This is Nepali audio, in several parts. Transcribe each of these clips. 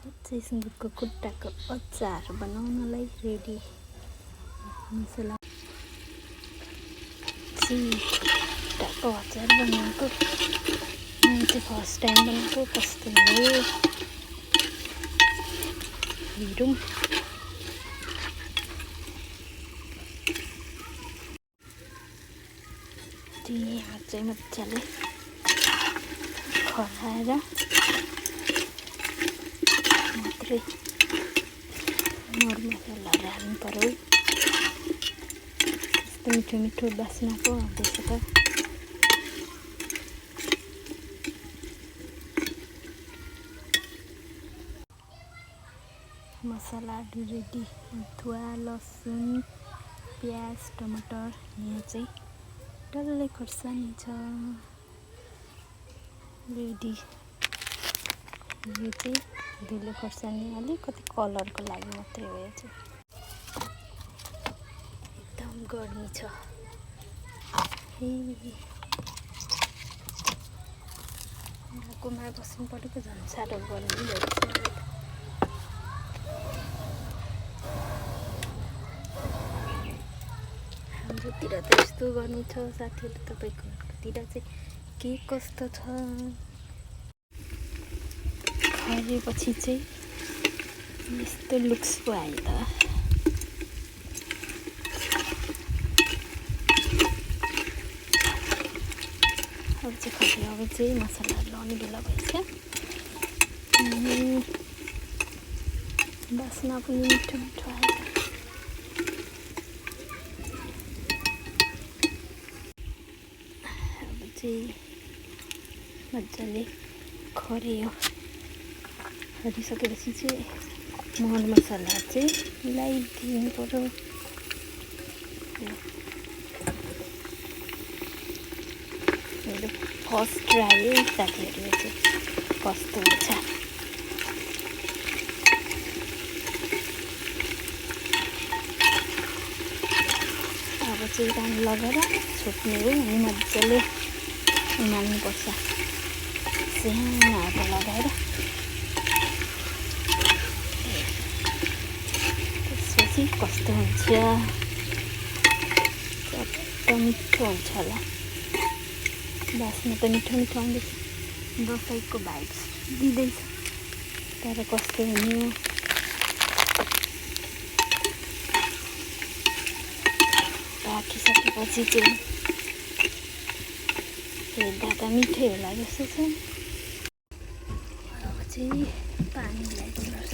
चाहिँ सुँगुरको खुट्टाको अचार बनाउनलाई रेडी। मसला खुट्टाको अचार बनाएको मैले चाहिँ फर्स्ट टाइम बनाएको। कस्तो हो हेरौँ। यहाँ चाहिँ मजाले खराएर मात्रै मरमसलाहरू हाल्नु पर्यो। कस्तो मिठो मिठो बास्ना पो आउँदैछ त। मसलाहरू रेडी। अदुवा, लसुन, प्याज, टमाटर। यहाँ चाहिँ डल्लै खोर्सानी छ रेडी। यो चाहिँ धुलो खोर्सानी अलिकति कलरको लागि मात्रै हो। यो चाहिँ एकदम गर्मी छ। कुमार बस्नु परेको झन् साह्रो गर्मी भइरहेछ। हाम्रोतिर त यस्तो गर्मी छ साथीहरू। तपाईँकोतिर चाहिँ के कस्तो छ? खरेपछि चाहिँ यस्तो लुक्स पो आयो त। अब चाहिँ खरे अब चाहिँ मसलाहरू लाउने बेला भएछ। बास्ना पनि मिठो मिठो आयो। अब चाहिँ मजाले खऱ्यो। खरिसकेपछि चाहिँ मर मसला चाहिँ मिलाइदिनु पर्यो। मेरो फर्स्ट ट्राई है साथीहरू। यो चाहिँ कस्तो हुन्छ। अब चाहिँ पानी लगाएर छोप्ने हो अनि मजाले उमाल्नुपर्छ सानो आगो लगाएर। त्यसपछि कस्तो हुन्छ? चट्ट मिठो हुन्छ होला। बास्ना त मिठो मिठो आउँदैछ। दसैँको भाइब्स दिँदैछ। तर कस्तो हुने पाकिसकेपछि चाहिँ हेर्दा त मिठै होला जस्तो छ। अब चाहिँ पानी ल्याइदिनुपर्छ।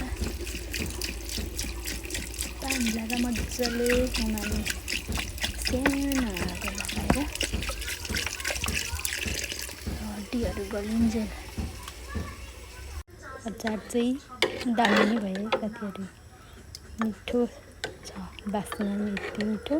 पानी लगाएर मजाले उमाल्ने। सानो आगो लगाएर हड्डीहरू गलिन्जेल। अचार चाहिँ दामी नै भयो साथीहरू। मिठो छ बास्ना नि यति मिठो।